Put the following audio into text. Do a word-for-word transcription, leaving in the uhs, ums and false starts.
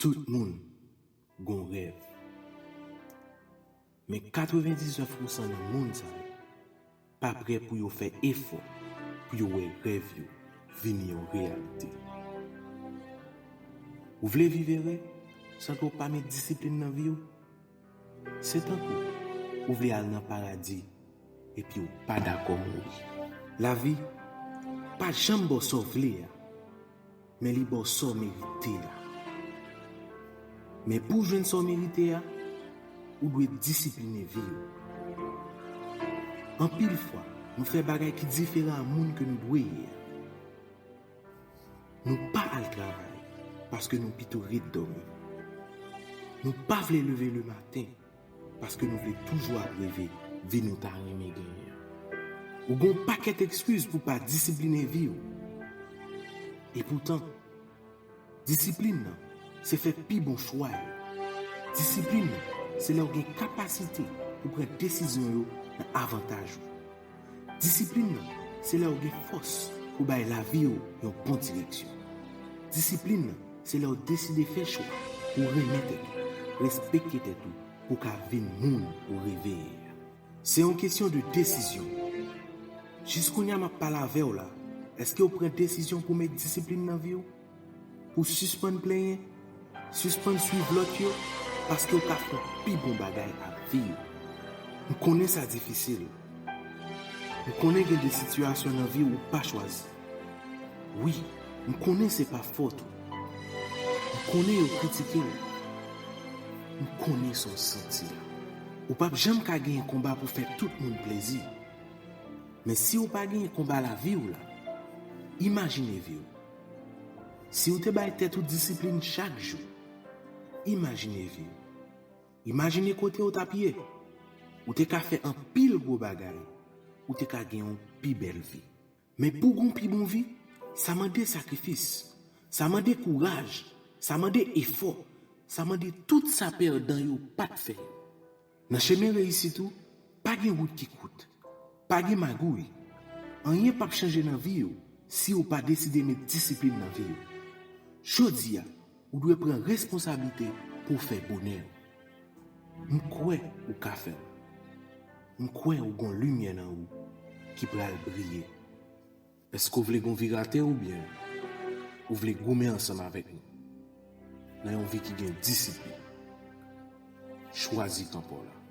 Tout moun gon rèv. Men katrevendiznèf pousan nan moun sa yo pa prè pou yo fè efò pou yo wè rèv yo vini yon reyalite. Ou vle viv ere san ke w pa met disiplin nan vi w? Se tankou ou vle al nan paradi epi w pa dakò mouri. Lavi pa janm ba w sa w vle a, men li ba w sa w merite a. Men pou w jwenn sa w merite a, ou dwe disipline vi w. Anpil fwa, nou fè bagay ki diferan a moun ke nou dwe ye a. Nou pa al travay paske nou pito ret dòmi. Nou pa vle leve lematen paske nou vle toujou ap reve vi nou ta renmen genyen an. Ou gen yon pakèt ekskiz pou pa disipline vi w. Epoutan, disiplin nan se fè pi bon chwa yo. Disiplin nan se lè w gen kapasite pou pran desizyon yo nan avantaj ou. Disiplin nan se lè w gen fòs pou bay lavi w yon bon direksyon. Disiplin nan se lè w deside fè chwa pou renmen tèt ou, respekte tèt ou, pou w ka vin moun ou reve ye a. Se yon kesyon de desizyon. Jis kounye a m ap pale avè w la, èske w pran desizyon pou w met disiplin nan vi w? Pou w sispann plenyen, sispann swiv lòt yo, paske w ka fè yon pi bon bagay ak vi w. M konnen sa difisil. M konnen gen de sitiyasyon nan vi w ou pa chwazi. Wi, m konnen se pa fòt ou. M konnen yo kritike w. M konnen sa w santi a. Ou p ap janm ka genyen konba pou fè tout moun plezi. Men si w pa genyen konba lavi w la, imajine vi w. Si w te bay tèt ou disiplin chak jou, imajine vi w. Imajine kote w t ap ye. Ou te ka fè anpil gwo bagay. Ou te ka gen yon pi bèl vi. Men pou w gen yon pi bon vi, sa mande sakrifis. Sa mande kouraj. Sa mande efò. Sa mande tout sa pèdan yo pa t fè yo. Nan chemen reyisit ou, pa gen wout ki kout. Pa gen magouy. Anyen p ap chanje nan vi w si w pa deside met disiplin nan vi w. Jodi a, ou dwe pran responsablite pou w fè bonè w. M kwè ou ka fè l. M kwè ou gon limyè nan ou ki pral briye. Èske w vle gon vi rate oubyen ou vle goumen ansanm avèk nou nan yon vi ki gen disiplin? Chwazi kanpe w la.